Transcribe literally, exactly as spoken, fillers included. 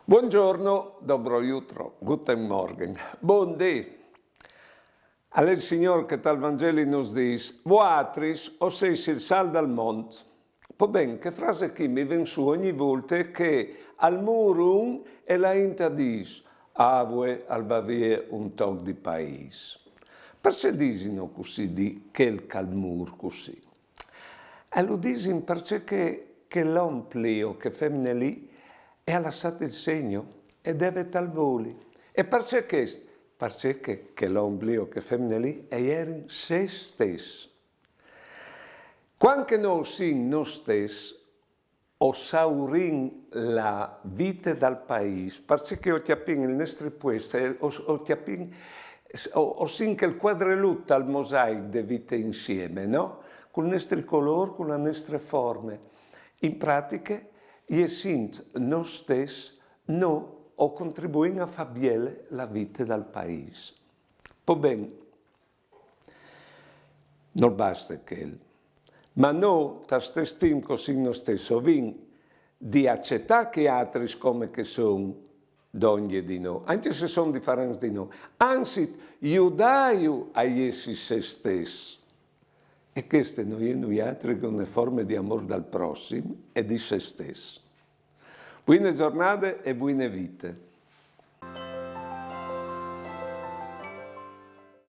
Buongiorno, dobro jutro, guten Morgen, bundì. Al è il Signôr che tal Vangeli nus dîs: voatris o sês il sâl dal mont. Po ben, chê frase chi mi ven sù ogni volte che al mûr un e la int a dîs: ah, vuê al va vie un toc di paîs. Parcè disino cussì di chel che al mûr cussì? E lu disin parcè che, che chel om lì o chê femine lì e à lassât il segno e deve tal voli. E parcè chest? Parcè che, che chel om lì o chê femine lì e jerin se stes. Cuant che nô o sin nô stes, o saurìn la vite dal paîs, parcè che o cjapìn il nestri puest, e o, o cjapìn, o, o sin chel cuadrelut tal mosaic de vite insiemi, no? Cul nestri colôr, cu la nestre forme. In pratiche, jessint nô stes, nô o contribuìn a fâ biele la vite dal paîs. Po ben, nol baste chel. Ma nô, tal stes timp che o sin nô stes, o vin di acetâ chei altris come che a son, dongje di nô, ancje se a son diferents di nô. Anzit, judâju a jessi se stes. E cheste no je nuie altri che une forme di amôr dal prossim e di se stes. Buine zornade e buine vite.